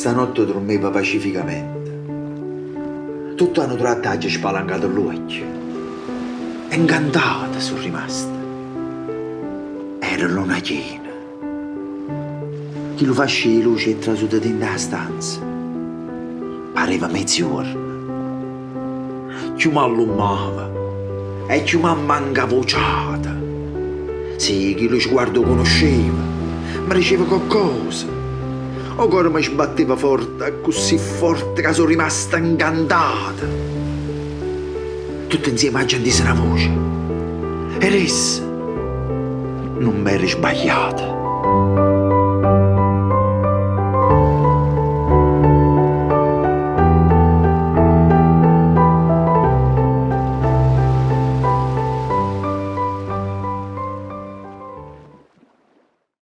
Stanotte durmeva pacificamente. Tutto a nu tratto aggio spalancato ll'uocchie e 'ncantata so' rimasta. Era luna chiena. Chillu fascio 'e luce è trasuto dint' 'a stanza. Pareva mezziuorno. Cchiù m'allummava e cchiù m'ammancava 'o ciato. Sì, chillu sguardo 'o cunuscevo, me diceva coccosa. 'O core me sbatteva forte, accussì forte ca so' rimasta 'ncantata. Tutte 'nzieme aggio 'ntiso na voce. Era essa. Nun m'ero sbagliata.